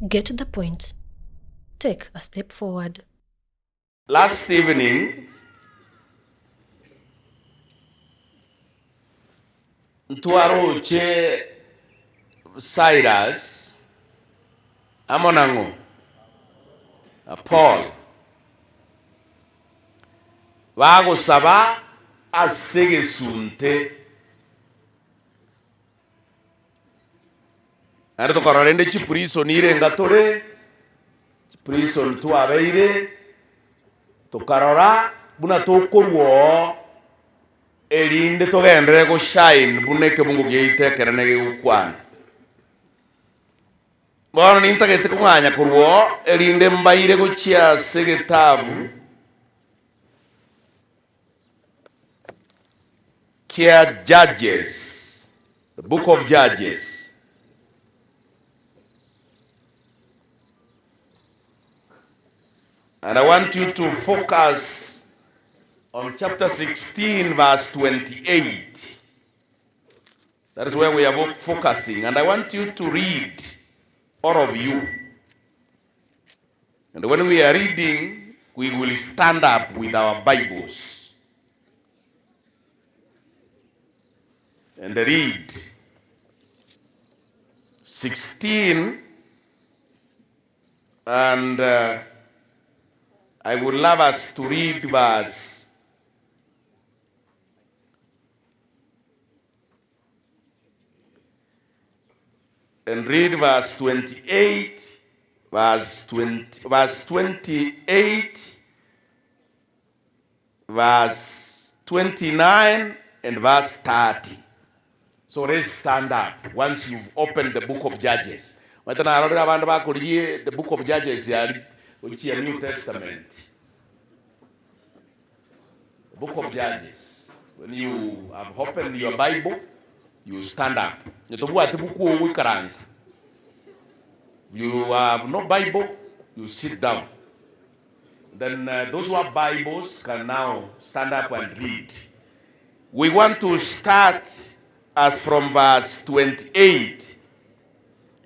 Get the point. Take a step forward. Last evening, ntwaroche Cyrus amo nang'o? Na Paul. Bagosaba ase egesunte. Naende tokarora rende chiprison irenga tore, chiprison twabeire, tokarora buna tokorwa oo erinde togenderere goshine buna ekebungo giaito ekenene gegokwana. Bono nintagete kong'anya korwa oo erinde mbaire gochia ase egetabu kia Judges, the book of Judges. And I want you to focus on chapter 16, verse 28. That is where we are focusing. And I want you to read, all of you. And when we are reading, we will stand up with our Bibles and read 16 and uh, I would love us to read verse and read verse 28, verse 20, verse 28, verse 29, and verse 30. So let's stand up once you've opened the book of Judges. Omanyete narorire abande bakorigie the book of Judges yari gochia New Testament. The book of Judges. When you have opened your Bible, you stand up. Onye tobwati buku ogoikaransa. If you have no Bible, you sit down. Then uh, those who have Bibles can now stand up and read. We want to start as from verse 28.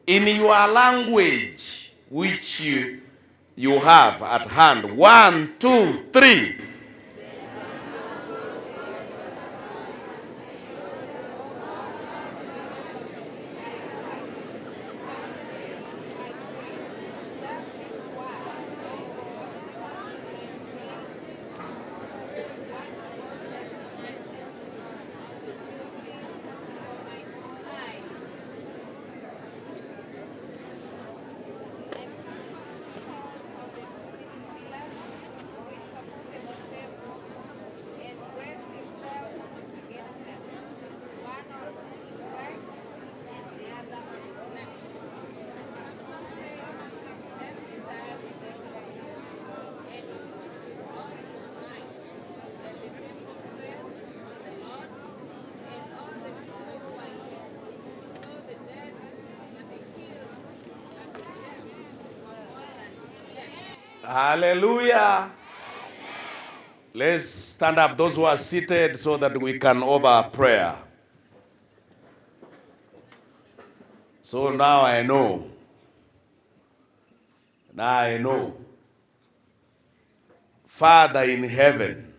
In your language which you, you have at hand. One, two, three. Hallelujah. Let's stand up, those who are seated, so that we can over prayer. So now I know. Now I know. Father in heaven,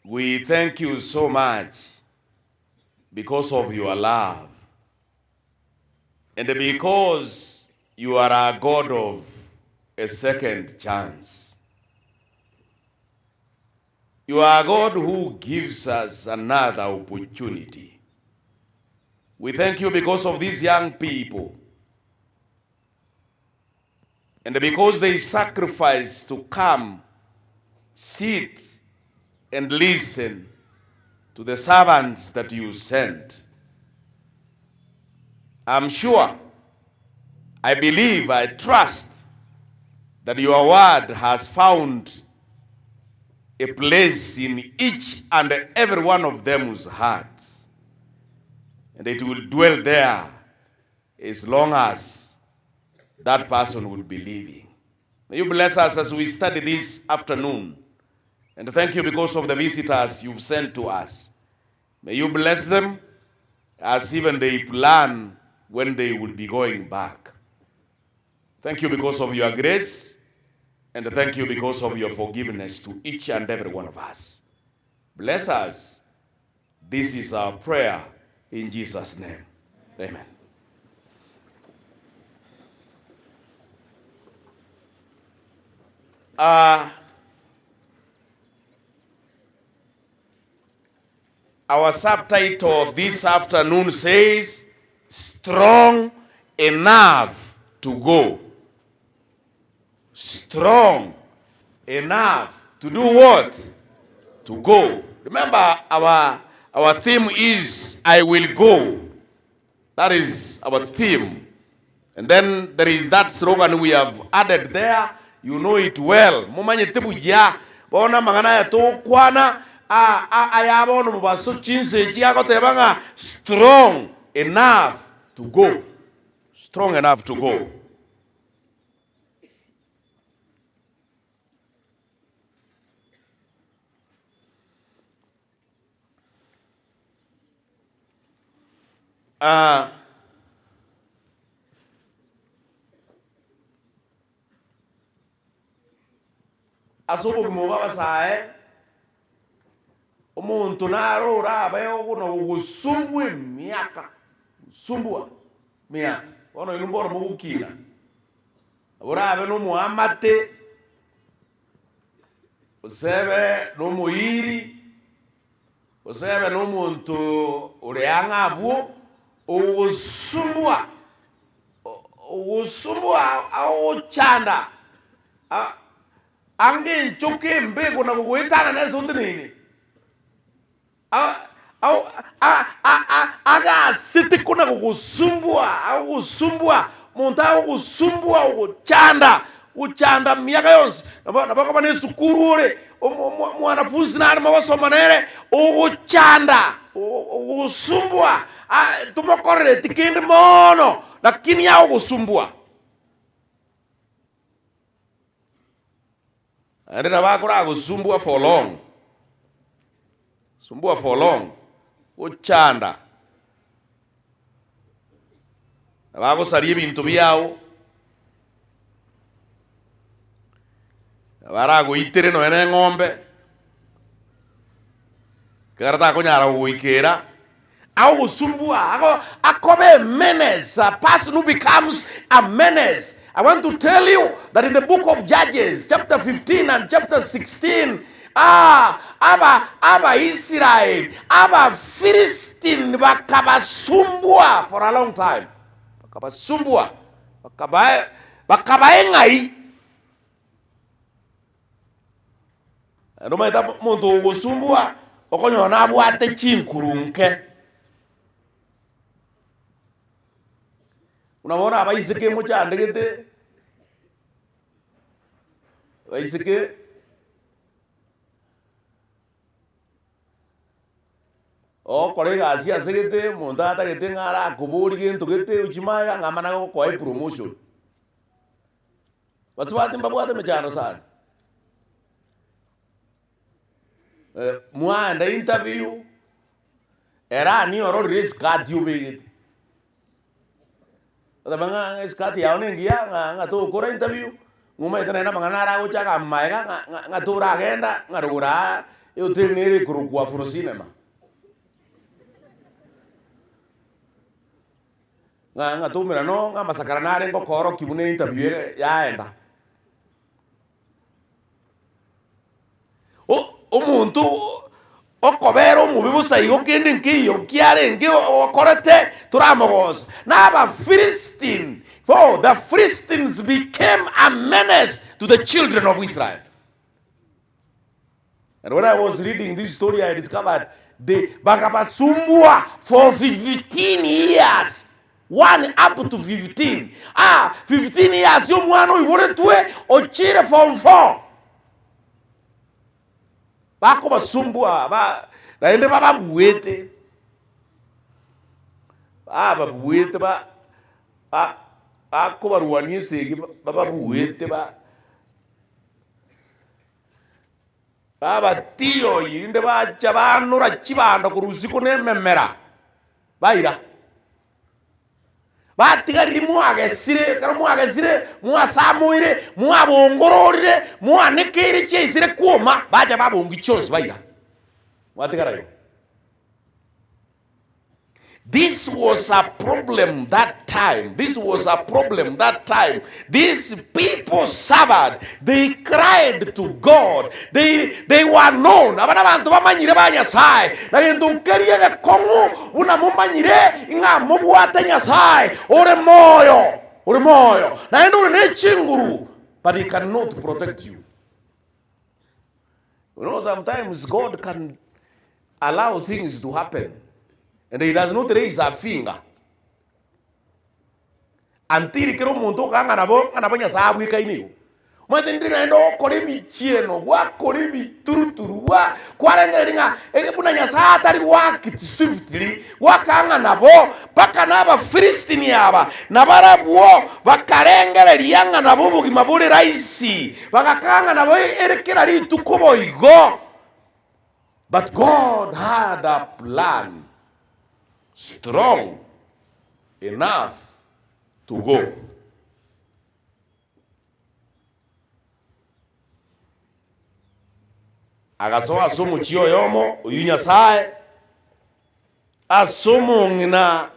we thank you so much because of your love and because you are a God of a second chance. You are God who gives us another opportunity. We thank you because of these young people. And because they sacrificed to come, sit, and listen to the servants that you sent. I'm sure, I believe, I trust that your word has found a place in each and every one of them's hearts. And it will dwell there as long as that person will be living. May you bless us as we study this afternoon. And thank you because of the visitors you've sent to us. May you bless them as even they plan when they will be going back. Thank you because of your grace and thank you because of your forgiveness to each and every one of us. Bless us. This is our prayer in Jesus name. Amen. Uh, our subtitle this afternoon says strong enough to go. Strong enough to do what? To go. Remember our our theme is I will go. That is our theme. And then there is that slogan we have added there. You know it well. Mumanyete buya. Bono amang'ana aya togokwana a- a- aya bono mobaso chinse echi agoteba ng'a strong enough to go. Strong enough to go. Ah, ase obogima obo abasae, omonto naro orabe ogo na ogosumbua emiaka, gosumbua emiaka, bono inwe mbono mogokina, orabe na omoamate. Gose ebe nomoiri, gose ebe nomonto ore ang'e abwo, ogosumbua, ogosumbua agochanda, ange enchoka embe ekona gogoetana ase oteneine. Agasete kona gogosumbua, agogosumbua, omonto agogosumbua ogochanda, gochanda miaka yonsi. Nabo nabo okoba na esukuru ore, omwanafunsi nare mogosoma nere, ogochanda, ogosumbua, tomokorereti kende mono, lakini agogosumbua. Naende nabo akoragosumbua for long, sumbua for long, gochanda, nabo agosaria ebinto biao, nabo aragoitere nonya na eng'ombe, ekero takonyara gogoikera, Agogosumbua, ago, akobe a menace, a person who becomes a menace. I want to tell you that in the book of Judges, chapter 15 and chapter 16, ah, aba Abaisraeli, Abafilistin bakabasumbua for a long time. Bakabasumbua, bakaba bakaba eng'ai. Naende omanyete omonto ogosumbua, okonyora nabwate chinkuru nke. Buna bono abaiseke mochandegete, abaiseke ogokora egasi ase gete, omonto atagete ng'a arakoborie gento gete ochie magega ng'a amana gokoa epromotion. Basubati mbabwate emechando sana. Eh, mwaenda interview, erani ororire esikati obegete. Oteba ng'a esikati yao nengiya ng'a ng'a togokora interview, ng'omaete naende amang'ana naro agocha akamaiga ng'a ng'a ng'a toragenda ng'a rogoro aa ehoteli nere ekorokwa Afro Cinema. Ng'a ng'atomera no ng'a amasakara nare ngokoorokia buna interview ere yaenda. O- omonto okobera omobe bosa igo kende nkeiyo kiarenge okorete toramogosa. Na Abafilistin, for the Philistines became a menace to the children of Israel. And when I was reading this story, I discovered they bakabasumbua for 15 years. One up to 15. Ah, 15 years omwana oiboretwe ochire form 4. Bakobasumbua ba naende bababuete. Bababuete ba ba bakobarwania esegi bababuete ba Babatioyi rinde bacha banora chibando korwa usiku na ememera, baira. Batiga riria mwagesire, ekero mwagesire, mwasamoire, mwabongororire, mwanekeire chiaisire kwoma, bacha babongi chionsi baira. Mwatigara igo. This was a problem that time. This was a problem that time. These people suffered. They cried to God. They, they were known. Aba nabanto bamanyire ba Nyasaye. Na gento nkeria egekong'u buna momanyire ng'a mobwate Nyasaye ore moyo. Ore moyo. Naende ore ne chinguru. But he cannot protect you. You know, sometimes God can allow things to happen and he does not raise a finger until kera omonto okanga ng'a nabo ng'a nabo Nyasaye abwekaine igo. Omanyete ndire naende ogokora emichieno, gwakora ebituruturu, gwa kwarengereria ng'a ege buna Nyasaye atari goact swiftly, gwakanga ng'a nabo mpaka na Abafilistini aba nabarabwo bakarengereria ng'a nabo obogima bore rahisi, bagakanga ng'a nabo ere kera rituko boigo. But God had a plan strong enough to go. Agasoa ase omochie oyomo oyio Nyasae, ase omong'ina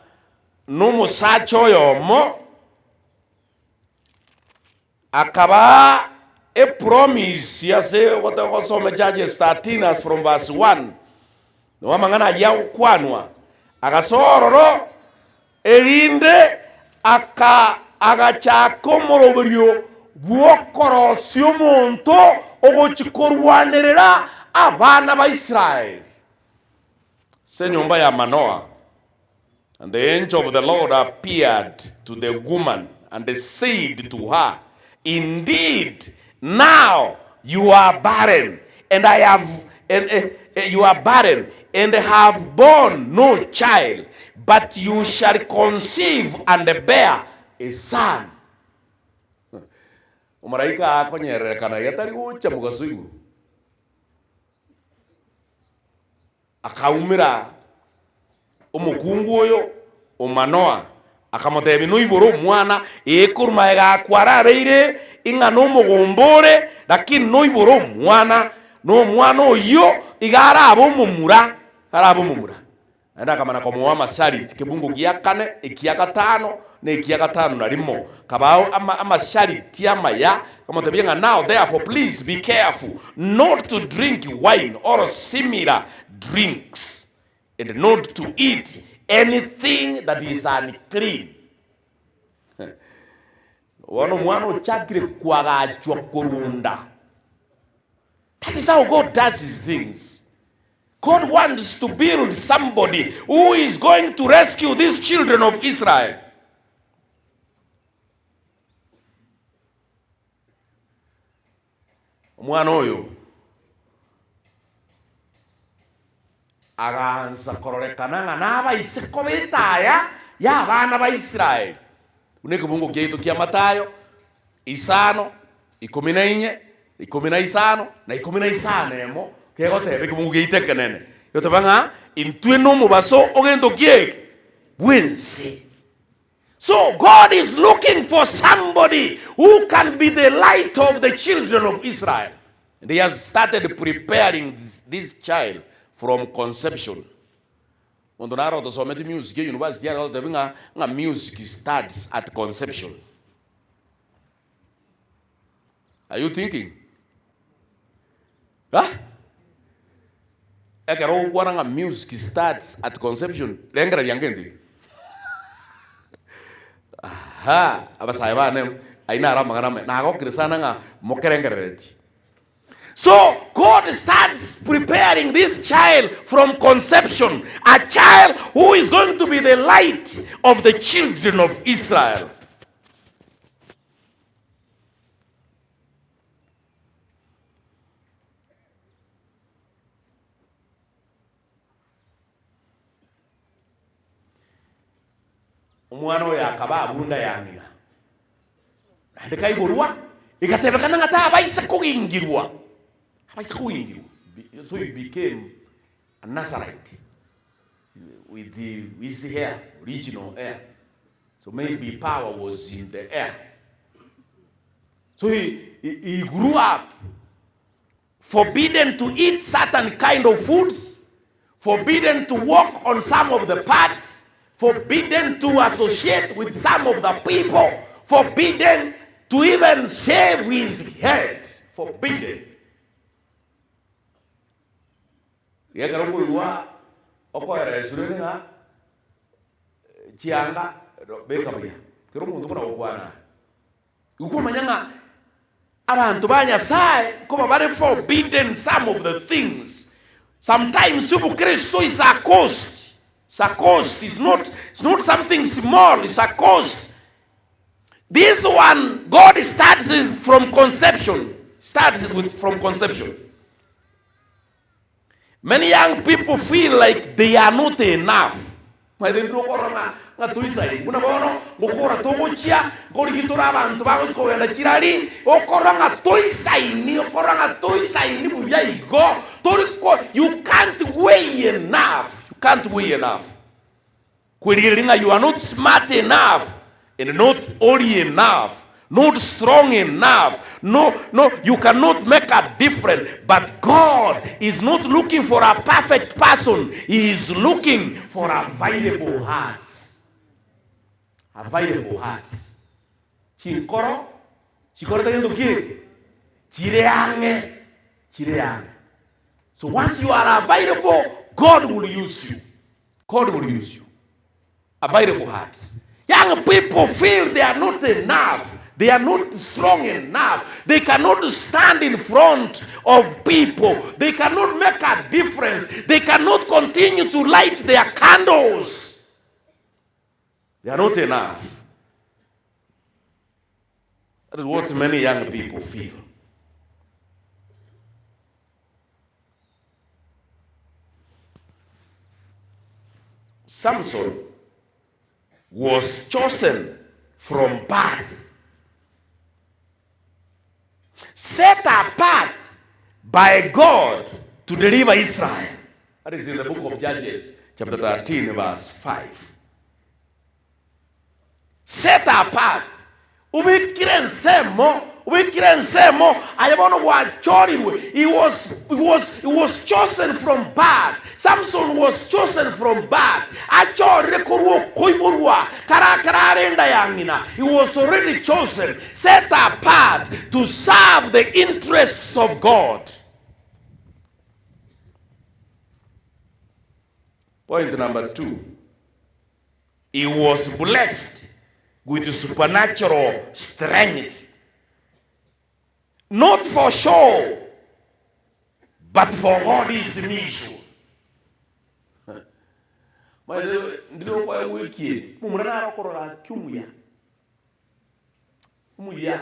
na omosacha oyomo, Akabaa epromise ase ogosoma Judges 13 as from verse 1, nigo amang'ana ayio agokwanwa. Agasoa ororo, erinde aka agachaka omoroberio bw'okorosia omonto ogochia korwanerera abana ba Israeli. Ase enyomba ya Manoa. And the angel of the Lord appeared to the woman and said to her, Indeed, now you are barren, and I have and, eh, eh, you are barren and have borne no child, but you shall conceive and bear a son. Omaraika akonyererekana iga tari gocha mogaso igoro. Akaumera omokungu oyo o Manoa, akamotebia, Noibore omwana, ee, korwa magega kwarabeire ing'a nomogomba ore, lakini noibore omwana, na omwana oyio iga arabe omomura, arabe omomura. Naende akamana komoa amashariti, kebungo gia kane, ekia gatano, na ekia gatano na rimo, kabao ama amashariti amaya, akamotebia ng'a now therefore please be careful not to drink wine or similar drinks, and not to eat anything that is unclean. Bono omwana ochakire koagachwa korunda. That is how God does his things. God wants to build somebody who is going to rescue these children of Israel. Omwana oyo agansa kororekana ng'a nabaise koba etaya y'abana ba Israeli. Buna ekebungo kiaito kia Matayo isano ikomi na inye, ikomi na isano, na ikomi na isano emo, kegoteba ekebungo giaito ekenene, gegoteba ng'a intwe nomobaso o gento ki eke? Bw'ense. So God is looking for somebody who can be the light of the children of Israel. And he has started preparing this, this child from conception. Monto naro otosometi music e university are gototebi ng'a ng'a music starts at conception. Are you thinking? Huh? Ekero ogokwana ng'a music starts at conception, rengereria ngento eye. Aha, abasae bane, ayio naro amang'ana amaya. Nagokire sana ng'a mokerengereretie. So God starts preparing this child from conception, a child who is going to be the light of the children of Israel. Omwana oyo akaba abunda ya ng'ina, naende kaigorwa, egatebekana ng'a tabaisa kogingirwa, abaisa kogingirwa. So he became a Nazarite with his hair, original hair. So maybe power was in the air. So he, he, he grew up forbidden to eat certain kind of foods, forbidden to walk on some of the paths, forbidden to associate with some of the people, forbidden to even shave his head, forbidden. Gekero nkoigwa okoeresirwe ng'a chianga beka buya, kera omonto buna gokwana aye. Igo kwamanya ng'a abanto ba Nyasae nkoba bare forbidden some of the things. Sometimes obokristo is a cost, is a cost, is not, is not something small, is a cost. This one, God starts it from conception, starts it with, from conception. Many young people feel like they are not enough. Maete ntiri okorora ng'a ng'a toisaini buna bono ngokora togochia nkorigi tore abanto bagochi kogenda chirari okorora ng'a toisaini okorora ng'a toisaini buya igo tori ko you can't weigh enough you can't weigh enough. Kwerigereria ng'a you are not smart enough and not holy enough, not strong enough, no, no, you cannot make a difference. But God is not looking for a perfect person, He is looking for available hearts. Available hearts. Chinkoro chikorete gento kieke chire ang'e, chire ang'e. So once you are available, God will use you. God will use you. Available hearts. Young people feel they are not enough. They are not strong enough. They cannot stand in front of people. They cannot make a difference. They cannot continue to light their candles. They are not enough. That is what many young people feel. Samson was chosen from birth, set apart by God to deliver Israel. That is in the book of Judges, chapter 13, verse 5. Set apart, obekire ensemo, obekire ensemo, aye bono gwachorirwe. He was, he was, he was chosen from birth. Samson was chosen from birth. Achorire korwa okoiborwa, kara ekero are enda ya ng'ina. He was already chosen, set apart to serve the interests of God. Point number 2. He was blessed with supernatural strength, not for show, but for God's mission. Maete ndire okoya gwekieni, momura nare okorora ki omuya, omuya.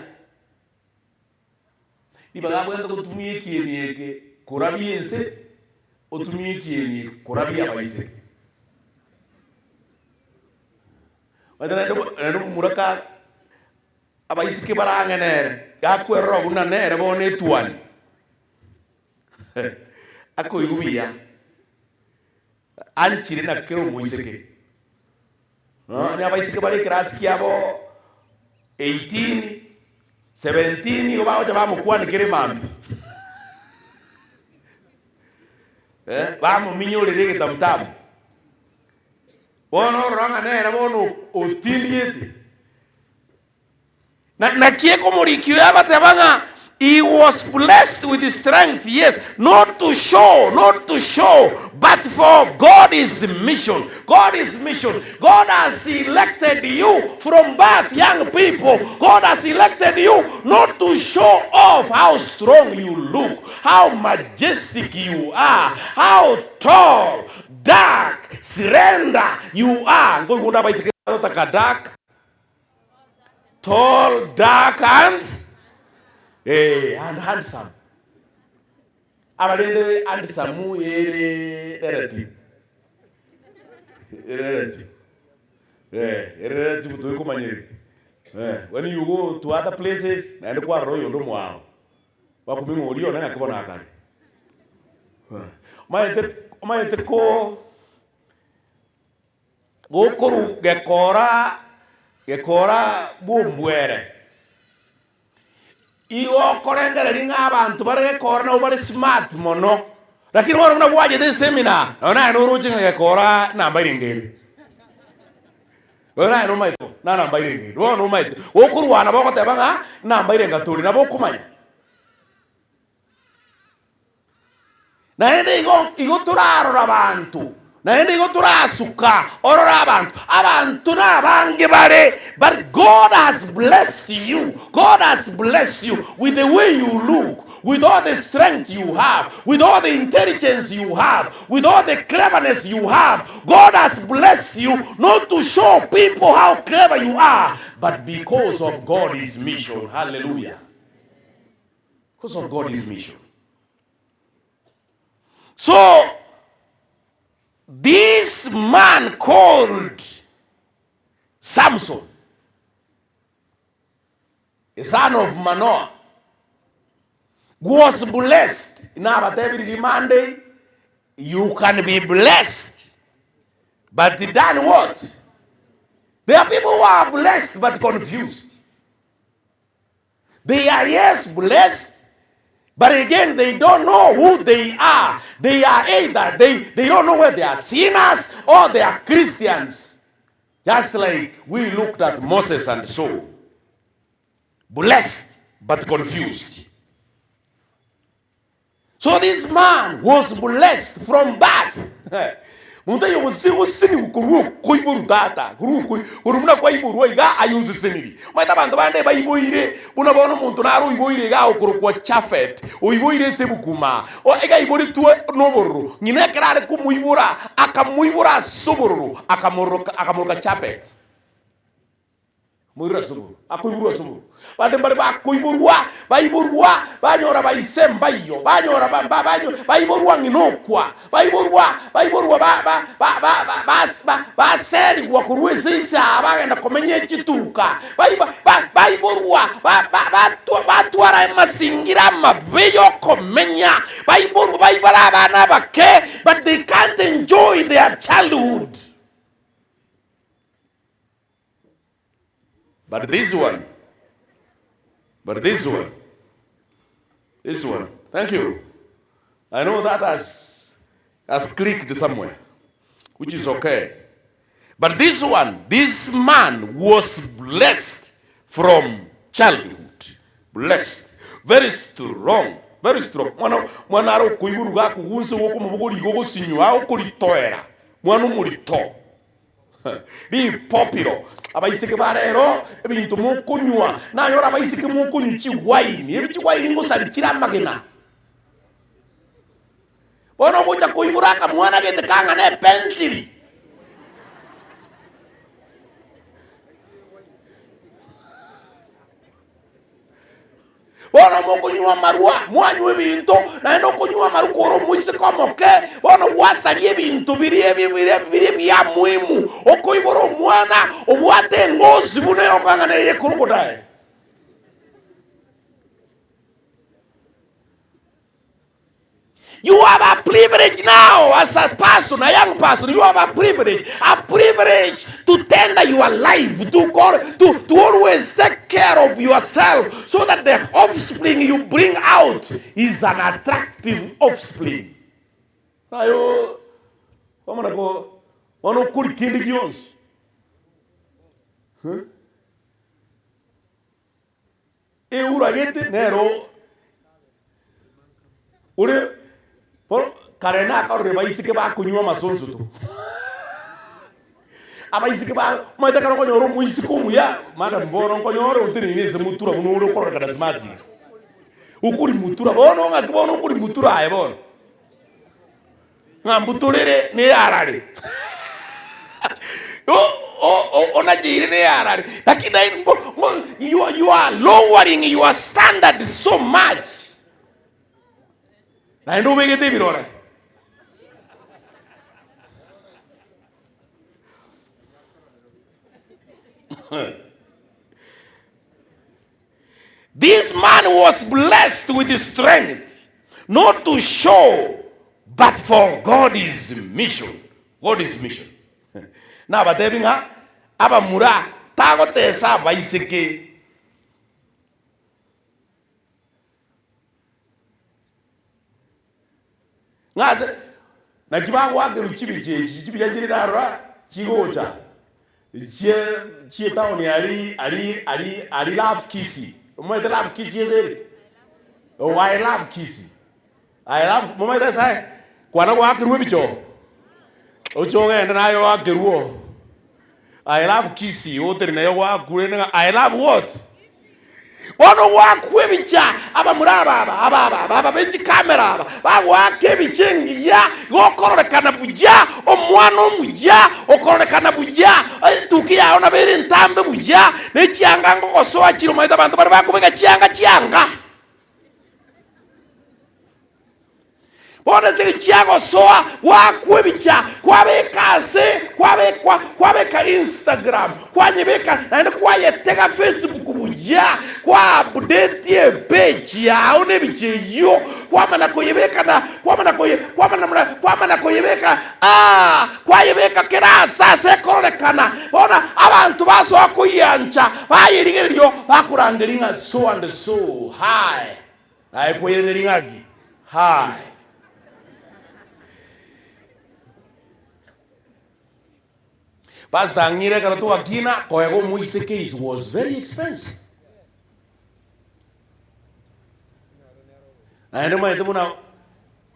Ribaga abwenerete gotumia ekieni eke korabia ense, otumie ekieni eke korabia abaiseke. Omanyete naende naende omomura ka abaiseke bare ang'e nere, gakwerora buna nere bono etuani, akoigwa buya, anchire na kera omoiseke. Nonya abaiseke bare ekerasi kiabo 18, 17 igo bagocha bamokwana kere mambia. Eh, bamominyorera egetamutamu. Bono orora ng'a nere bono otindiete. Na naki ekomoriki oyo agateba ng'a he was blessed with strength, yes, not to show, not to show, but for God's mission. God's mission. God has elected you from birth, young people. God has elected you not to show off how strong you look, how majestic you are, how tall, dark, slender you are. Nkoigunda abaiseke batotaka dark, Tall, dark and eh, and handsome. Abarende handsome ere relative. Relative. Eh, ere relative toikomanyeri. Eh, when you go to other places, naende kwarora oyonde omwao. Bakuming'a oria one ng'aki bono akare. Eh, omanyete omanyete ko gokoru gekora. Gekora bw'ombwere. Igo okorengereria ng'a abanto bare gekora nabo bare smart mono, lakini bono buna gwachete eseminar, nonya naye noroche ng'a gekora namba erenge ere. Nonya naye nomaete bo, na namba erenge ere. Bono nomaete, gokorwana bagoteba ng'a namba erenga tore, nabo okomanya. Naende igo igo torarora abanto, naende igo torasuka orore abanto. Abanto nabange bare, but God has blessed you, God has blessed you with the way you look, with all the strength you have, with all the intelligence you have, with all the cleverness you have. God has blessed you not to show people how clever you are, but because of God's mission. Hallelujah. Because of God's mission. So this man called Samson, a son of Manoah, was blessed. Nabatebirie Monday, you can be blessed, but done what? There are people who are blessed but confused. They are yes blessed, but again they don't know who they are. They are either they, they don't know whether they are sinners or they are Christians. Just like we looked at Moses and saw. Blessed but confused. So this man was blessed from birth. Monto oyo gose gosesenigwa korwa okoiborwa tata, korwa okoi korwa buna kwaiborwa iga aye oseseniri. Omanyete abanto bande baiboire buna bono omonto naro oiboire iga okorokwa Jafet, oiboire ase ebukuma, o iga aiboretwe nobororo, ng'ina ekero are komoibora, akamoibora ase obororo, akamoroka akamoroka Jafet. Moirwe ase obororo, akoiborwa ase obororo. Bande mbare bakoiborwa, baiborwa, banyora baise mbaiyo, banyora ba- ba- banyo- baiborwa ng'ina okwa, baiborwa, baiborwa ba- ba- ba- ba- ba- bas- ba- baserigwa korwa ase inse aa bagenda komenya echituka, baiba ba- baiborwa ba- ba- batwa batwara amasingira amabe y'okomenya, baiborwa baibora abana abake, but they can't enjoy their childhood. But this one, but this one, this one, thank you. I know that has, has clicked somewhere, which is okay. But this one, this man was blessed from childhood. Blessed. Very strong. Very strong. Mwana mwana are okoiborwa gakogunsa gokomobogoria igo gosinywa agokoritoera. Mwana omorito. Ripopiro, abaiseke ba rero, ebinto mokonywa, nayore abaiseke mokonywa chiwaini, ebi chiwaini ngosari chire amagena. Bono ogocha koibora akamwana gete kang'ana epensiri. Bono mokonywa amarwa, mwanywa ebinto, naende okonywa amarwa kore omoiseke omoke, bono gwasaria ebinto biria ebi biria biria bia muhimu, okoibora omwana obwate engosi buna eyokang'ana eye crocodile. You have a privilege now as a person, a young person, you have a privilege, a privilege to tender your life, to, call, to, to always take care of yourself so that the offspring you bring out is an attractive offspring. Ayo, wamana ko, bono okori kende gionsi. Huh? Euragete nero ore bono kare nakarorire baiseke bakonywa amasonsoto. Abaiseke ba omanyete ekero okonyora omoiseke omuya, madam bono nkonyore oteneine ase motura buna ore okororekana smart iga. Okorimutura bono ng'aki bono okorimutura aye bono. Ng'a mbutorere neyarare. Onacheire neyarare. Lakini naye ngo- ngo- you, you are lowering your standard so much. Naende obegete ebirore. This man was blessed with strength not to show but for God's mission. God's mission. Nabatebi ng'a abamura. Tagotesa abaiseke. Ng'a ase naki bagoakerwa chibicha echi, chibicha nchire narora chigocha chie chi'etown aria aria aria aria love Kisii, omanyete love Kisii ase ere? Oh I love Kisii, I love momanyete ase aya? Kwana goakerwa ebicha oo, oche ogende naye oakerwe oo, I love Kisii otari naye goakwa rende ng'a I love what? Bono goakwa ebicha, abamura aba aba aba aba aba aba be chikamera aba bagoaka ebicha engiya, gokororekana buya, omwana omuya okororekana buya, etuki yao nabo ere entambe buya, ne chianga ngogosoa chire omanyete abanto baria bakobeka chianga chianga. Bono ase chiagosoa gwakwa ebicha, kwabeka ase, kwabekwa, kwabeka Instagram, kwanyebeka naende kwayetega Facebook buya, kwa update epage yao na ebicha eyio, kwamana koyebeka na kwamana koye kwamana muna kwamana koyebeka aah kwayebeka kera ase ase ekororekana. Bono abanto basoa koyiancha, bayerigereria bakorangeria ng'a so and so, hi. Naye koiraneri ng'aki? Hi. Pastor ang'ire ekero twakina koega omoiseke is was very expensive. Naende omanyete buna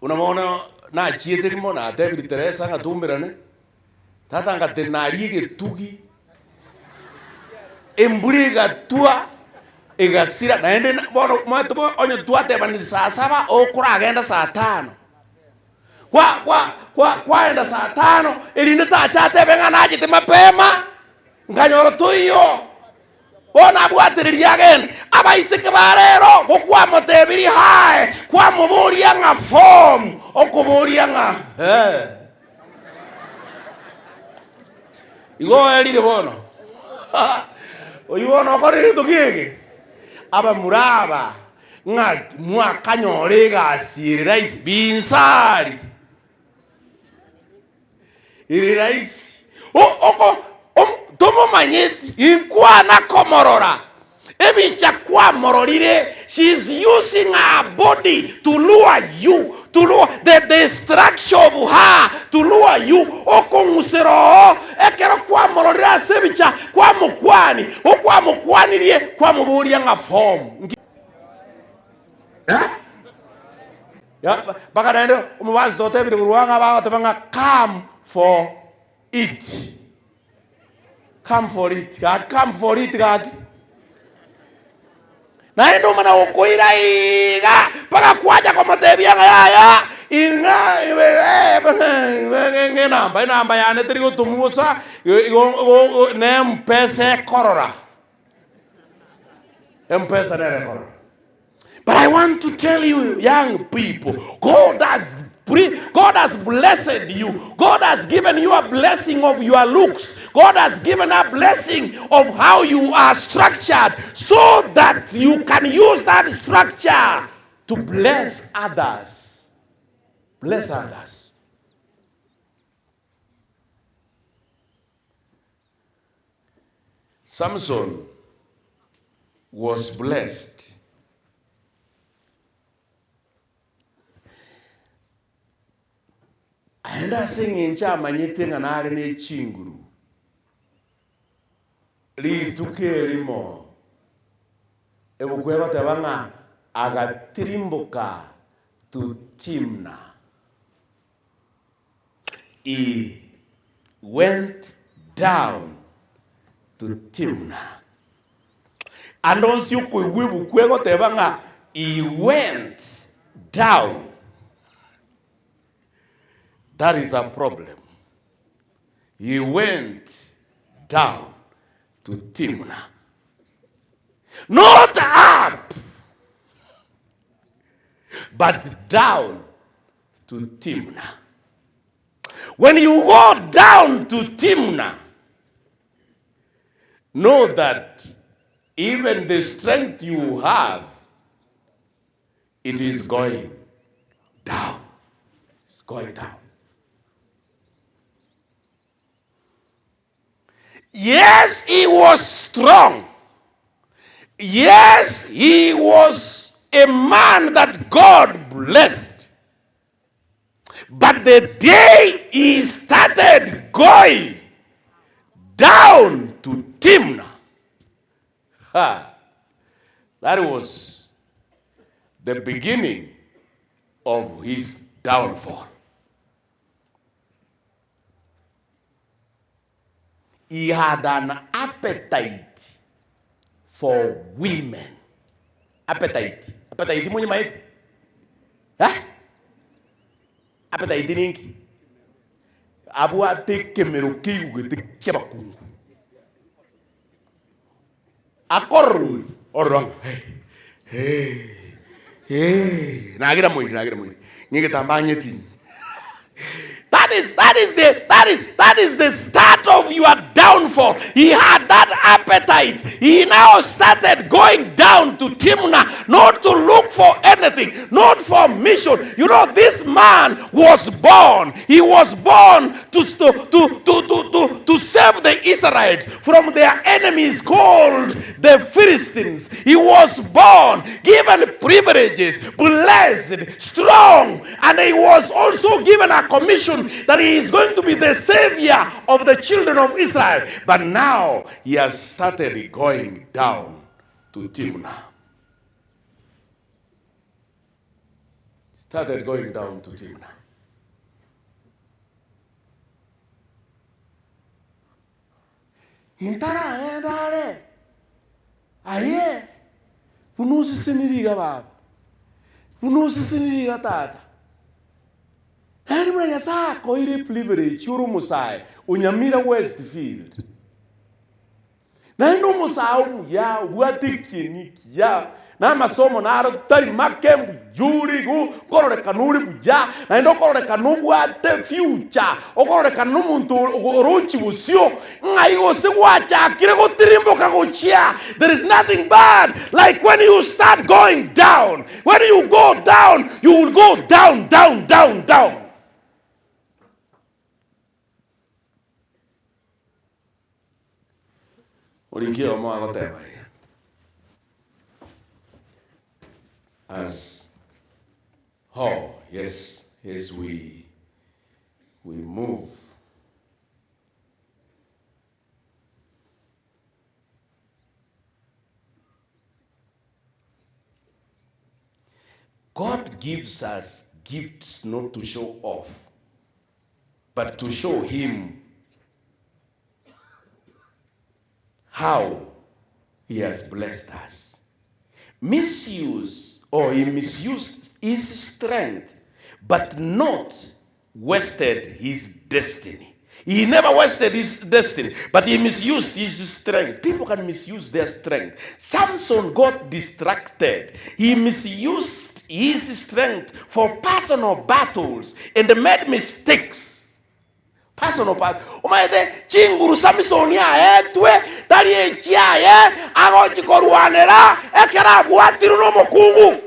buna bono nachiete rimo natebirie Teresa ng'a toumerane, tata ngatenena aria egetugi. Embura egatwa, egasira, naende bono omanyete bo onye twatebanirie saa saba, okoragenda saa tano. Kwa kwa kwa kwaenda saa tano, erinde tacha atebe ng'a nachete mapema, nkanyora toiyo. Bono abwatereria agende. Abaiseke ba rero gokwamotebirie hae, kwamoboria ng'a form, okoboria ng'a eh. Igo oerire bono. Oyio bono okorire gento kiege. Abamura aba ng'a mwakanyora egasi ere rahisi binsari. Ere rahisi. O- oko om- tomomanyeti inkwana komorora Ebicha kwamororire, she is using her body to lure you, to lure the, the structure of her to lure you. Okong'usera oo ekero kwamororire ase ebicha kwamokwani, okwamokwanirie kwamoboria ng'a form. Eh? Ya, mpaka naende omobasi otebire korwa ng'a bagoteba ng'a come for it. Come for it, gaki, come for it gaki. Naende omana gokoira iga mpaka kwacha komotebia ng'a yaya ing'a enamba enamba yane teri gotomwa bosa igo ne mpesa ekorora empesa nere ekorora. But I want to tell you, young people, God has God has blessed you. God has given you a blessing of your looks. God has given a blessing of how you are structured so that you can use that structure to bless others. Bless others. Samson was blessed. Aende ase eng'encho amanyete ng'a nare ne chinguru. Rituko erimo ebuku egoteba ng'a agatirimboka to Timna. He went down to Timnah. Ande onsi okoigwa ebuku egoteba ng'a he went down. That is a problem. He went down to Timnah. Not up, but down to Timnah. When you go down to Timnah, know that even the strength you have, it is going down. It's going down. Yes, he was strong. Yes, he was a man that God blessed. But the day he started going down to Timnah, ha, that was the beginning of his downfall. He had an appetite for women. Appetite. Appetite monyemaete? Eh? Appetite ninki? Abwate ekemero keigugete ki'abakungu. Akororwa ororo ng'a hey, hey, hey, nagira moiri, nagira moiri, ng'a egetambaa ng'etinyi. That is, that is the, that is, that is the start of your downfall. He had that appetite. He now started going down to Timnah, not to look for anything, not for mission. You know, this man was born. He was born to, to, to, to, to, to, to save the Israelites from their enemies called the Philistines. He was born, given privileges, blessed, strong, and he was also given a commission that he is going to be the savior of the children of Israel. But now he has started going down to Timnah. Started going down to Timnah. Intaragenda are, aye, buna oseseniri iga baba, buna oseseniri iga tata. Naende buna Nyasae akoeire eprivilege ore omosae o Nyamira Westfield. Naende omosae omuya obwate ekieni ekiya, na amasomo naro tari make mbuyuri igo okororekana ore buya, naende okororekana obwate future, okororekana nomonto orochi bosio, ng'ai gose gwachakire gotirimboka gochia. There is nothing bad like when you start going down. When you go down, you will go down, down, down, down. Oriki oyomo agoteba iga, As, oh, yes, as we, we move. God gives us gifts not to show off, but to show him how he has blessed us. Misuse or he misused his strength, but not wasted his destiny. He never wasted his destiny, but he misused his strength. People can misuse their strength. Samson got distracted. He misused his strength for personal battles and made mistakes. Personal battle. Omanyete chinguru Samson aetwe tari echiaye agochi korwanera ekero abwatirwe nomokungu.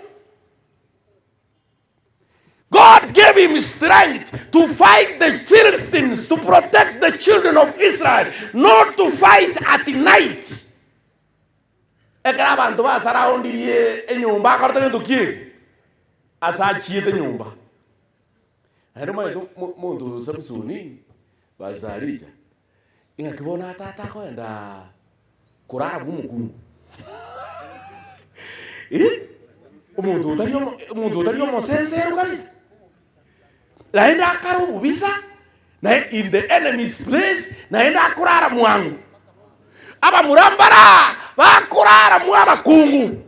God gave him strength to fight the Philistines, to protect the children of Israel, not to fight at night. Ekero abanto basaraondirie enyomba akorete gento ki eke? Ase achiete nyomba. Naende omanyete omonto Samsoni, Pastor Arija, ing'aki bono atata akoenda korara bwa omokungu. Eh, omonto otari omo omonto otari omosenseru kabisa, naende akare obobisa, naye in the enemy's place, naende akorara mwango. Abamura mbara bakorara mwa abakungu.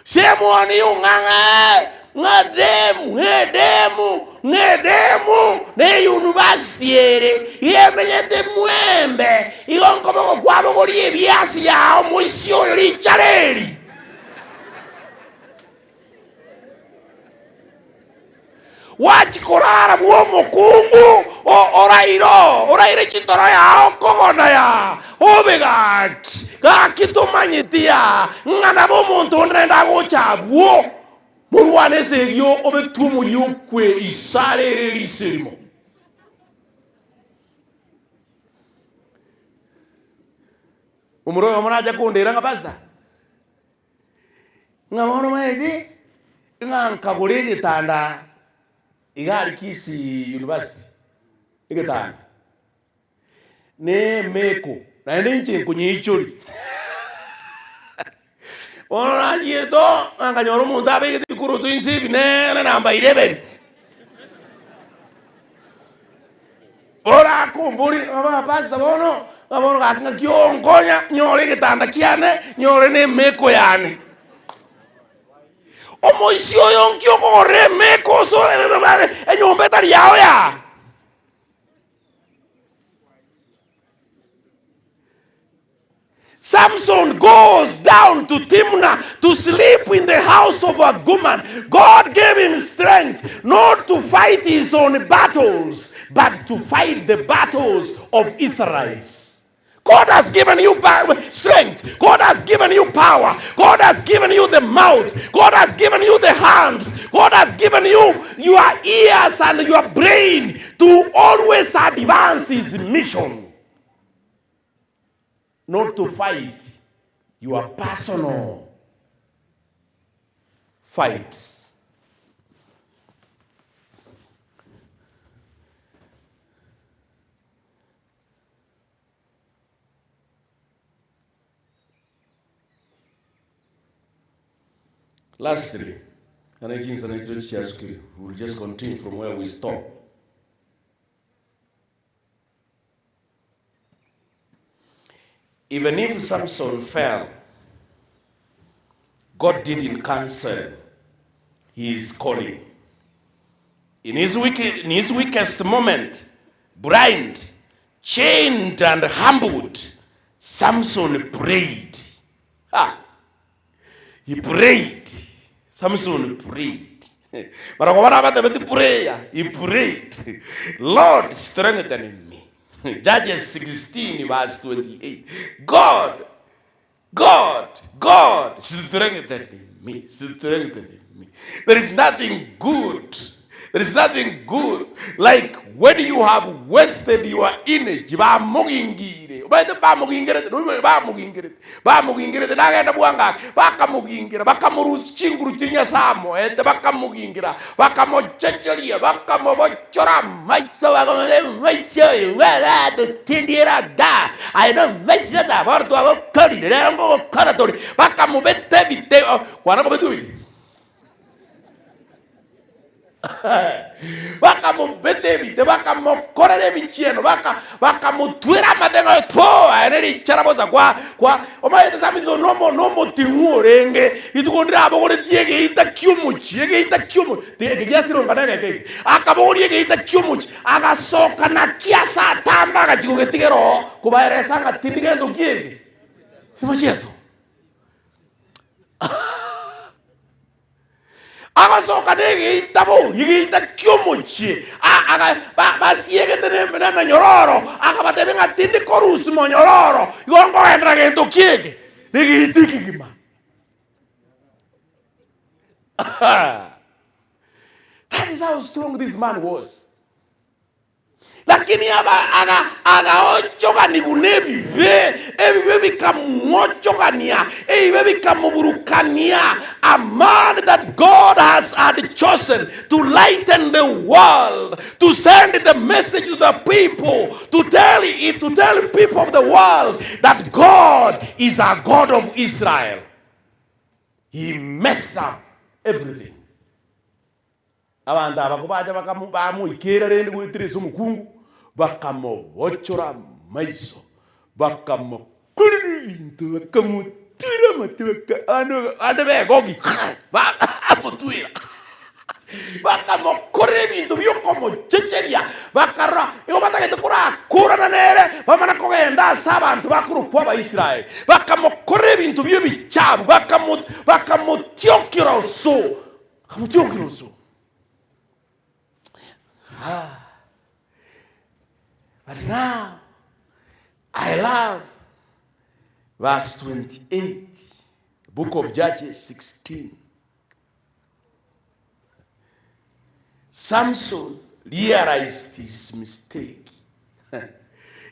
Shame on you ng'a ng'a demu ng'edemu ng'edemu ne university ere iga emenyete mwembe igo nkoboko kwabogoria ebiasi yao moisia oyo richara eri. Gwachia korara bw'omokungu oraire oo, oraire chitoro yao kogona yaa, obe gaki, gaki tomanyeti yaa, ng'a nabo omonto onde naende agocha abwo, morwane esegi obetwe omoyio okwe isare ere riso erimo. Omorwa oyomo nacha kondera ng'a pastor, ng'a bono omanyete ng'a nkagora egetanda iga aria Kisii University, egetanda, na emeko, naende inche nkonyeichoria. Bono nachiete oo, ng'a nkanyora omonto abegete ebikoroto inse ebinene number 11. Orakomborie, ng'a pastor bono, ng'a bono gaki ng'aki onkonya nyore egetanda kiane, nyore na emeko yane. Omoisia oyo nki okogorera emeko ase enyomba etari yao yaa? Samson goes down to Timnah to sleep in the house of a woman. God gave him strength not to fight his own battles, but to fight the battles of Israelites. God has given you strength. God has given you power. God has given you the mouth. God has given you the hands. God has given you your ears and your brain to always advance his mission. Not to fight your personal fights. Lastly, and we'll just continue from where we stop. Even if Samson fell, God didn't cancel his calling. In his, weak, in his weakest moment, blind, chained and humbled, Samson prayed. Ah, He prayed. Samson prayed. Barabwo bara abatebeti prayer. He prayed. Lord strengthen me. Judges 16 verse 28. God, God, God strengthen me. Strengthen me. There is nothing good. There is nothing good like when you have wasted your energy bamogingire omanyete bamogingerete noimanye bamogingerete bamogingerete nagenda bwango ake bakamogingira bakamorusia chinguru chiria Nyasaye amoete bakamogingira bakamochecheria bakamobochora amaiso bakamotebia omaiso oyo bwagatotindiera igaa aye nomaiso ase bono twagokorire rero ngogokora tore bakamobeta ebite kwana kobetwa ebite. Bakamobeta ebite, bakamokorera ebichieno, baka bakamotwera amate ng'a poo, aye ne richara bosa kwa kwa omanyete Samson nomo nomoting'u orenge, rituko ndire abogoretie egeita ki'omochie, egeita ki'omochie, ti eke giasironka na egeke eke, akabogoria egeita ki'omochie, agasoka nakio ase atambe agachia kogetigera oo, kobaeresa ng'a tindi gento ki eke, timochieso. Agasoka negeita bori, egeita ki'omochie, basiegete nemenyororo, akabatebia ng'a tindi korusia monyororo, igo nkogenderera gento ki eke? Negeita ekegima. That is how strong this man was. Lakini aba aga agaochoganigwa nebibe, ebibe bikamwochogania, ebibe bikamoburukania, a man that God has had chosen to lighten the world, to send the message to the people, to tell it, to tell people of the world that God is a God of Israel. He messed up everything. Abanto aba kobacha bamoikeera rende goetera ase omokungu, bakamobochora amaiso, bakamokorera ebinto, bakamotwera amate, abande begogi bakamotwera, bakamokorera ebinto bi'okomochecheria, bakarora igo batagete korakorana nere, bamana kogenda ase abanto bakorokwa Abaisraeli, bakamokorera ebinto bi'ebichabu, bakamotiokera oso. Akamotiokia oso. Ah. But now I love verse 28, book of Judges 16. Samson realized his mistake.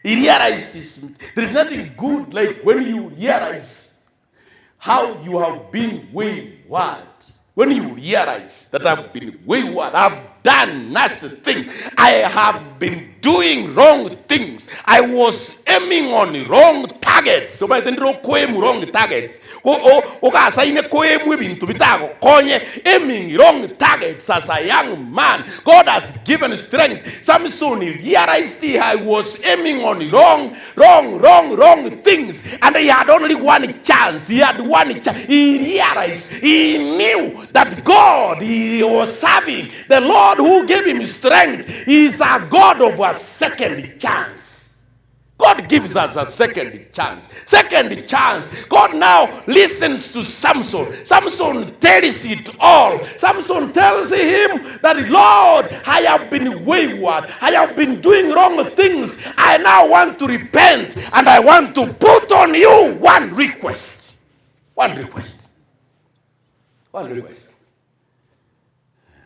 He realized his, there is nothing good like when you realize how you have been wayward. When you realize that I've been wayward, I've done nasty things, I have been doing wrong things, I was aiming on wrong targets. Omanyete ndire okoaim wrong targets. Ogasaine koaim ebinto bitagokonye, aiming wrong targets as a young man. God has given strength. Samson realized he was aiming on wrong wrong, wrong, wrong things. And he had only one chance. He had one chance. He realized, he knew that God he was serving, the Lord who gave him strength, is a God of a second chance. God gives us a second chance. Second chance. God now listens to Samson. Samson tells it all. Samson tells him that, Lord, I have been wayward. I have been doing wrong things. I now want to repent and I want to put on you one request. One request. One request.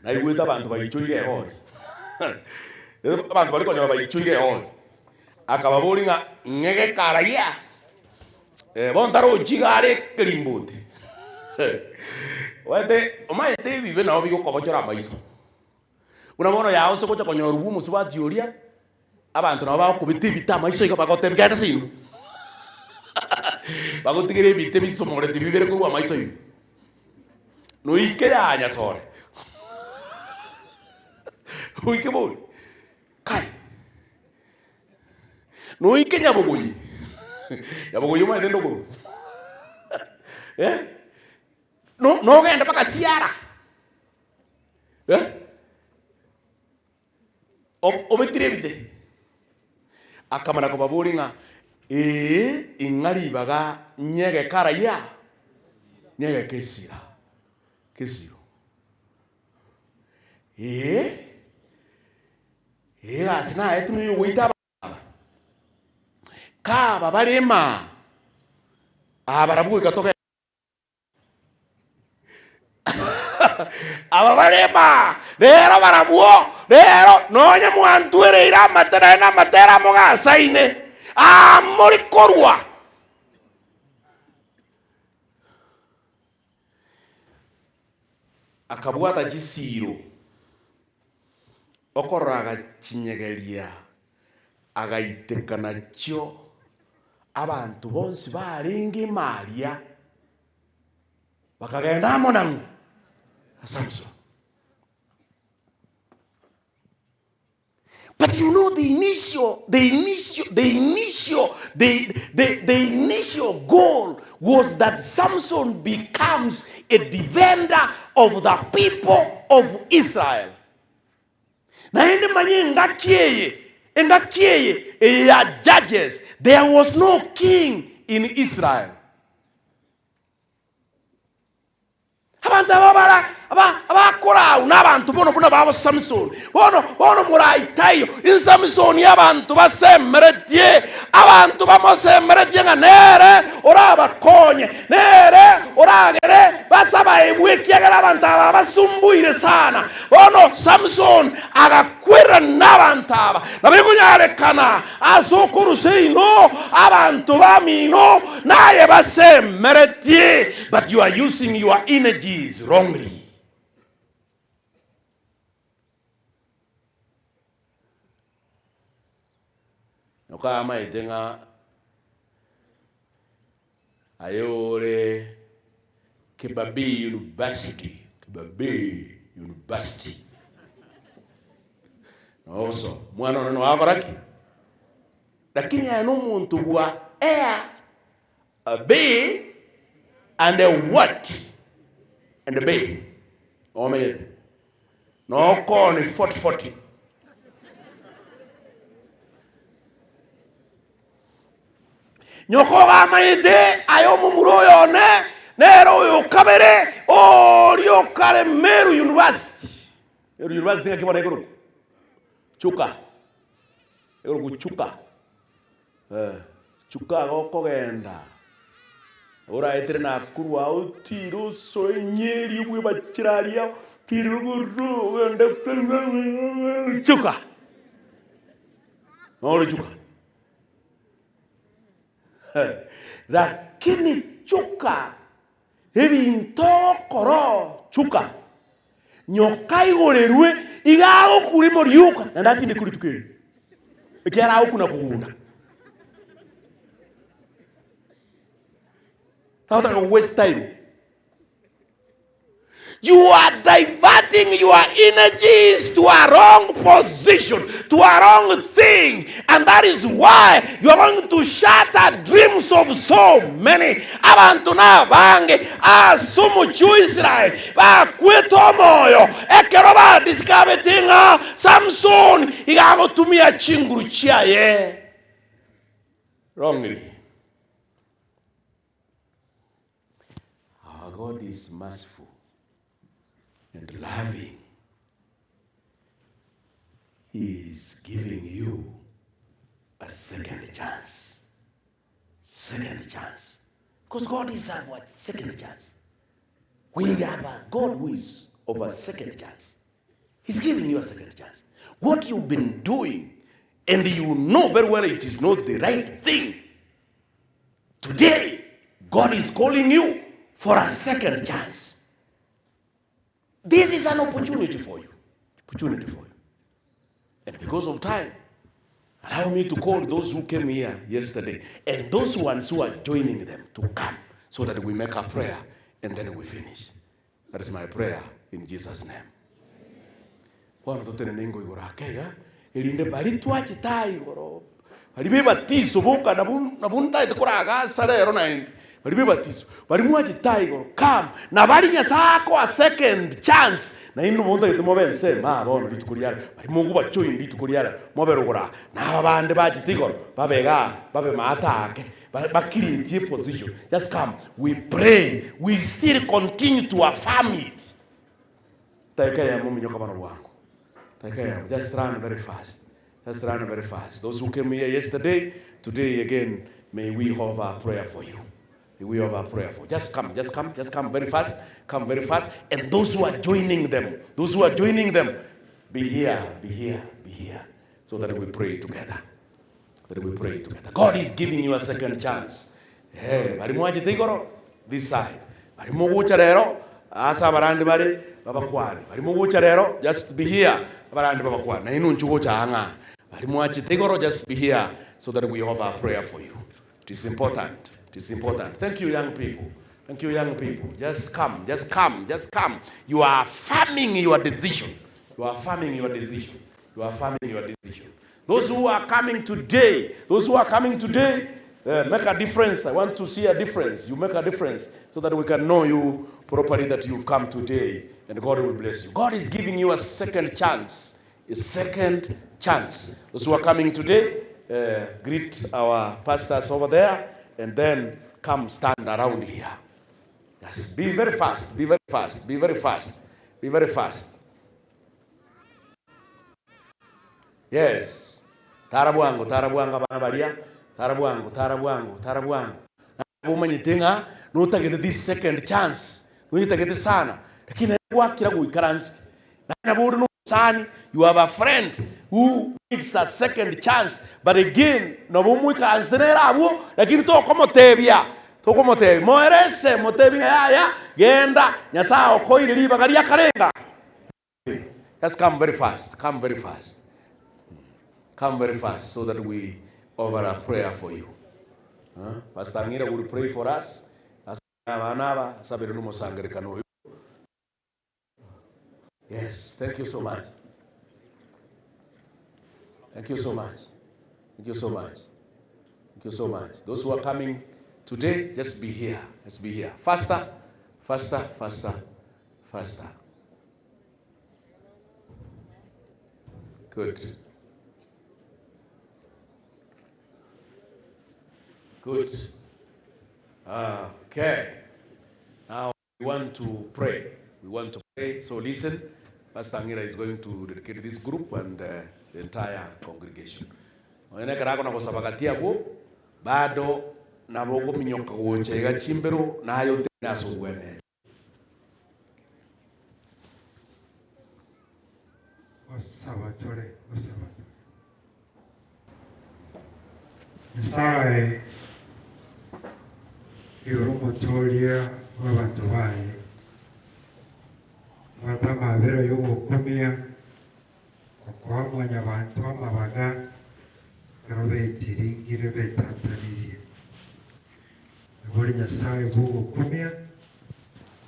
Naigwete abanto baichoire ehori. Abanto baria konyora baichoire ehori. Akababoria ng'a ng'ege karaia. Eh, bono tarochi iga are ekerimboti. Omanyete omanyete ebibe nabo bigokobochora amaiso. Buna bono yaye ase ogocha konyorwa bwa omosubati oria, abanto nabo bagokobeta ebite amaiso iga bagotebia genda seino. Bagotigera ebite bisomoreti bibere korwa amaiso ime. Noike yaya Nyasore. Oike bori. Kai. Noike nyabogoyi. Nyabogoyi omanyete ndogoro. Eh? No nogende mpaka siara. Eh? Obetire ebite. Akamana kobaboria ng'a ee ing'a ribaga nyegeke araiya nyegeke esira kesiro. Ee egasi naetwe noyogoita aba kaba bare maa aa barabwo goika toge. Aba bare maa rero barabwo rero nonya mwantwereire amate naende amatera amogasaine aa more korwa. Akabwata chisiiro, okorora agachinyegeria, agaiteka nachio abanto bonsi barenge ime aria, bakagenda amo nang'o na Samson. But you know the initial, the initial, the initial, the, the, the initial goal was that Samson becomes a defender of the people of Israel. Naende manye engaki eye, engaki eye, eye ya Judges, there was no king in Israel. Abanto aba bara aba abakorau nabanto bono buna babo Samson. Bono bono moraitaiyo in Samson abanto basemeretie, abanto bamosemeretie ng'a nere orabakonye, nere oragere basabaebwe ekiagera abanto aba basumbuire sana. Bono Samson agakwerera nabanto aba, nabo ekonyarekana ase okorusia inwe abanto bamino naye basemeretie. But you are using your energies wrongly. Nokamaete ng'a aye ore Kibabii University, Kibabii University. Nogoso, mwana one noakora ki? Lakini aye nomonto bwa air A B and a what and a B. Omanyete? Nokoni 40 40. Nyoko ogamanyete aye omomura oyo one nere oyo okabere oria okare Meru University. Meru University ng'aki bono ekorokwa? Chuka. Ekorokwa Chuka. Chuka iga okogenda, oraetere Nakuru ao otire osoe Nyeri obwebachera aria, otire rogoro ogende chuka, nore chuka. Lakini chuka ebinto ogokora chuka nyoka aigorerwe iga agokura imo rioka naende atindekwe rituko erio ekiagera agokuna kogunda. Tagotaka go waste time. You are diverting your energies to a wrong position, to a wrong thing, and that is why you are going to shatter dreams of so many. Abanto nabange ase omochie o Israel bakwete omoyo ekero badiscoverete ng'a Samson iga agotumia chinguru chiaye wrongly. Our God is merciful and loving. He is giving you a second chance. Second chance. Because God is our second chance. We have a God who is of a second chance. He's giving you a second chance. What you've been doing, and you know very well it is not the right thing. Today, God is calling you for a second chance. This is an opportunity for you. Opportunity for you. And because of time, allow me to call those who came here yesterday and those ones who are joining them to come so that we make a prayer and then we finish. That is my prayer in Jesus name. Bono totenene ingo igoro ake iga, erinde baria twachete aa igoro, baria b'ebatiso boka nabwo nabwo ntaete koragasa rero naende, baria b'ebatiso, baria mwachete aa igoro, come, na baria Nyasae akoa second chance, naende obo ntagete mobe ensemo aa bono rituko ria rero, baria mogobajoin rituko ria rero, mobe rogoro aa, na aba bande bachete igoro, babe igaa, babe maate ake. Ba create position just come we pray we still continue to affirm it Dakika eyemo minyoka bono bwango dakika eyemo just run very fast just run very fast those who came here yesterday today again may we have a prayer for you may we have a prayer for just come just come just come very fast come very fast and those who are joining them those who are joining them be here be here be here so that we pray together That we pray together. God is giving you a second chance. Eh, bari mwachete igoro this side. Bari mogocha rero ase abarandi bare babakwane. Bari mogocha rero just be here abarandi babakwane. Na inwe inchu gocha ang'a. Bari mwachete igoro just be here so that we have a prayer for you. It is important. It is important. Thank you young people. Thank you young people. Just come, just come, just come. You are affirming your decision. You are affirming your decision. You are affirming your decision. Those who are coming today, those who are coming today, uh, make a difference. I want to see a difference. You make a difference so that we can know you properly that you've come today and God will bless you. God is giving you a second chance. A second chance. Those who are coming today, uh, greet our pastors over there and then come stand around here. Yes, be very fast, be very fast, be very fast, be very fast. Yes. Tara bwango, tara bwango abana baria, tara bwango, tara bwango, tara bwango. Nabo omanyete ng'a notagete this second chance, noyetagete sana, lakini naye gwakira goikaransete. Naye nabo ore na omosani, you have a friend who needs a second chance, but again nabo omoikaransete nere abwo, lakini tokomotebia, tokomotebia, moerese, motebi ng'a yaya, genda, Nyasaye okoeire ribaga ria karenga. Just come very fast, come very fast. Come very fast so that we offer a prayer for you. Huh? Pastor Angira will pray for us. Abana aba sabere n'omosangerekano oyo. Yes, thank you so much. Thank you so much. Thank you so much. Thank you so much. Those who are coming today, just be here. Just be here. Faster, faster, faster, faster. Good. Good. Okay. Now we want to pray. We want to pray. So listen, Pastor Angira is going to dedicate this group and uh, the entire congregation. Onye nekero akona gosaba gati abwo, bado nabo ogominyoka gocha iga chimbero naye otene ase obwenere. Gosaba tore, gosaba tore. Nyasae. Igoro Omotooria bw'abanto baye, Bwata amabera y'ogokumia, okoa mwanyabanto amabaga ekero betiringire betantanirie. Nabo ore Nyasae bw'ogokumia,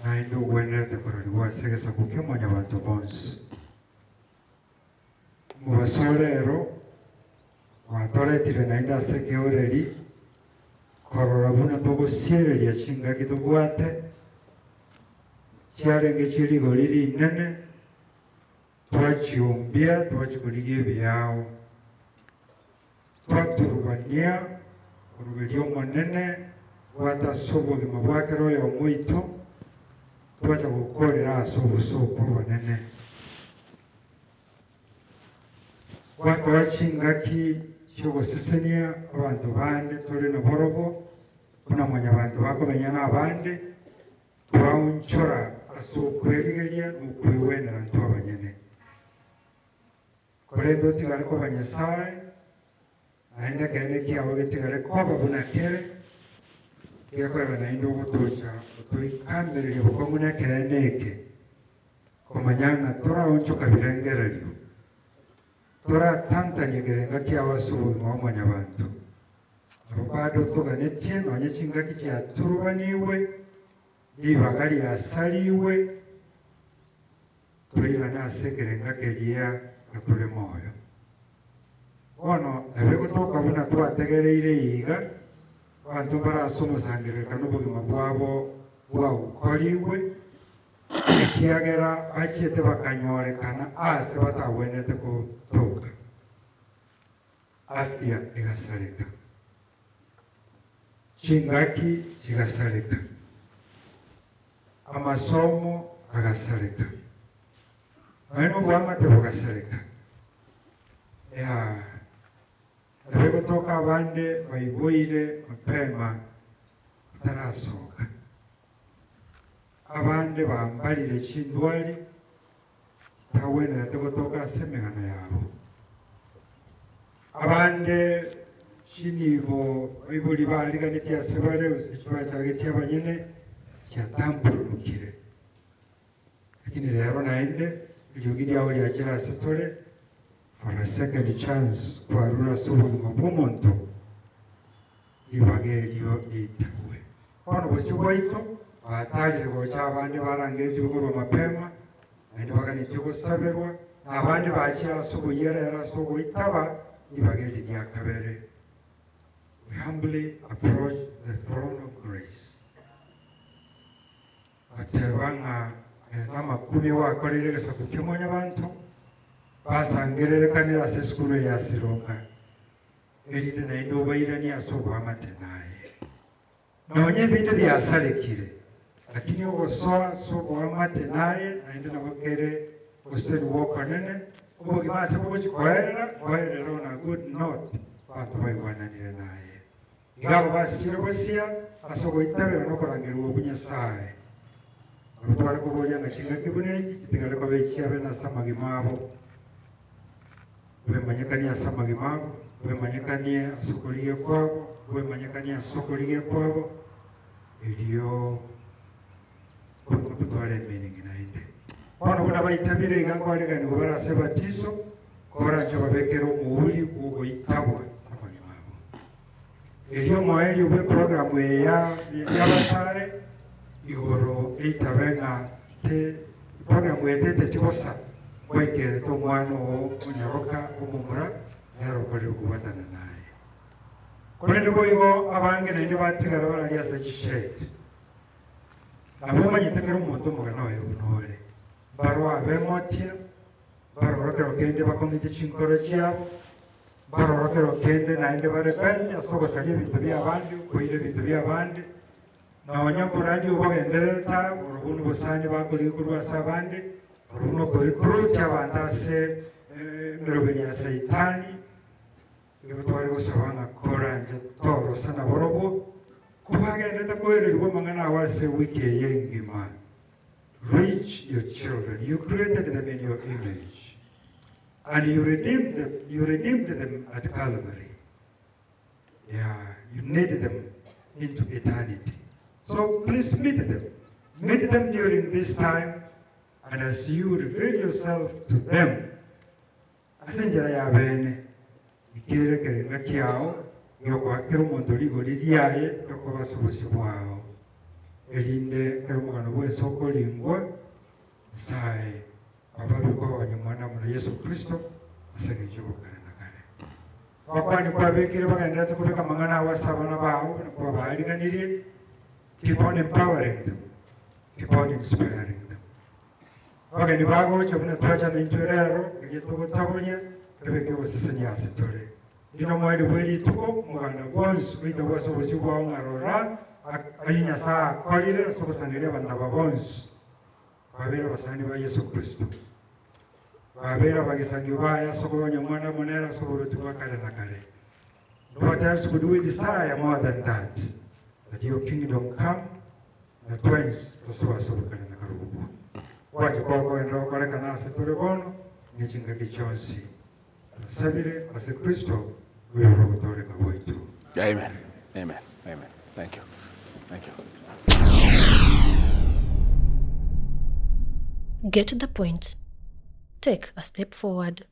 naende ogwenerete kororigwa ase egesaku kia mwanyabanto bonsi. Omobaso o rero gwatoretire naende ase ekeoreri korora buna togosiereria chingaki tobwate, chiarenge chie rigori rinene, twachiombia twachia korigia ebiao, twaturubania oroberio Omonene bwate ase obogima bwa kera oyomo oito, twacha gokorera ase obosooku obonene. Gwatoa chingaki chi'ogosesenia abanto bande tore naborobwo, buna mwanyabanto bakomenya nabande, twaonchora ase okwerigeria na okwegwenera intwe abanyene. Korende otigare koba Nyasae, naende ekeene kiao getigare koba buna kere, gekorera naende ogotocha gotoikamereria bokong'u nekeene eke, Komanya ng'a toraonchoka birengererio, toratantanie ekerenga kiao ase obogima bwa mwanyabanto. Nabo bado toganetie nonye chingaki chiaturubanigwe, ribaga riasarigwe, toirane ase ekerenga keria ng'a tore moyo. Bono nabo egotoka buna twategereire iga, abanto mbare ase omosangererekano obogima bwabo bwaukorigwe, ekiagera bachiete bakanyorekana aase batagwenerete gotoka. Afia egasareka, chingaki chigasareka, amasomo agasareka, nonya noboamate bogasareka. Yaa, nabo egotoka abande baiboire mapema batarasoka. Abande bambarire chindwari chitagwenerete gotoka ase emegano yabo. Abande chinibo baibori bariganetie ase bare gose chibachagetie abanyene chiatambururukire. Lakini rero naende eriogi riao riachire ase tore for a second chance kwarure ase obogima bw'omonto ribaga erio riitagwe. Bono bosio bwaito batarire gocha abande barangeretigwe korwa mapema, naende baganetie gosaberwa, na abande bachire ase oboyia rero ase ogoitaba ribaga eri ria kabere. We humbly approach the throne of grace. Bateba ng'a aya namakumia gwakoreire egesaku kia mwanyabanto, basangererekanire ase esukuru eye ya Sironga, erinde naende obairanie ase oboamate naye. Nonya ebinde biasarekire, lakini ogosoa ase oboamate naye naende nabo kere goserigwa okonene, obogima ase bogochia koerera, koerera on a good note, abanto baigwananire naye. Iga abo basichire gosia ase ogoitabera na okorangerigwa okwo Nyasae. Nabo tware koboria ng'a chingaki buna echi chitigare koba echiabene ase amagima abo, bwemanyekanie ase amagima abo, bwemanyekanie ase okorigia kwabo, bwemanyekanie ase okorigia kwabo, erio obogima botware emeaning naende. Bono buna baitabire iga nkoareganigwa bare ase ebatiso, koranche obabekere omouri bw'ogoitabwa ase amagima abo. Erio omoerio bw'eprogramu eye y'abasare igoro eitabe ng'a te programu eye teteti bosa, gwaikerete omwana oo onyaroka omomura nere okorire okobwatana naye. Korende boigo abange naende batigara bararia ase chished. Nabo omanyete kera omonto omogano oye buna ore. Mbaroo abemotia, mbaroro kero kende bakong'ete chinkoro chiabo, Mbaroro kero kende naende barepente ase ogosaria ebinto bi'abande, okoira ebinto bi'abande, nonya mborandi obogendererete aa, borobwo nobosani bakorigia korwa ase abande, borobwo nokorecruit abanto ase emeroberi ya Saitani. Nigo tware gosaba ng'a koranche torosa naborobwo, kobagendete koererigwa amang'ana ao ase ewiki eye engima. Reach your children, you created them in your image. And you redeemed them, you redeemed them at Calvary. Yeah, you need them into eternity. So please meet them. Meet them during this time and as you reveal yourself to them ase enchera ya bene, ikere ekerenga kiao giokoa kera omonto rigori riaye riokoba ase obosio bwao, erinde ekero omogano bwensi okoringwa, Nyasae abarue kogonya Omwana amo na Yeso Kristo ase engencho y'obokare na kare. Abakuani kwabekire bagenderete kobeka amang'ana ao ase abana bao buna kwabaariganirie, keep on empowering them, keep on inspiring them. Abageni bagocha buna twacha naintwe rero, erio togotaboria, tobeke ogosesenia ase tore. Ndi nomoerio bwe rituko, omoganda bwonsi oitagwe ase obosio bwao ng'a rora, ayio Nyasae akorire ase ogosangereria abanto aba bonsi. Babeire abasani ba Yeso Kristo. Babeire abagisangio baye ase okobonya Omwana amo nere ase oboruoti bwa kare na kare. And what else could we desire more than that? That your kingdom come, na twensi tosoe ase obokare na kare obwo. Gwancha kwao kogenderere gokorekana ase tore bono ne chingaki chionsi. Twasabire ase Kristo, oyore ogotooreka gwaito. Amen. Amen. Amen. Thank you. Thank you. Get the point. Take a step forward.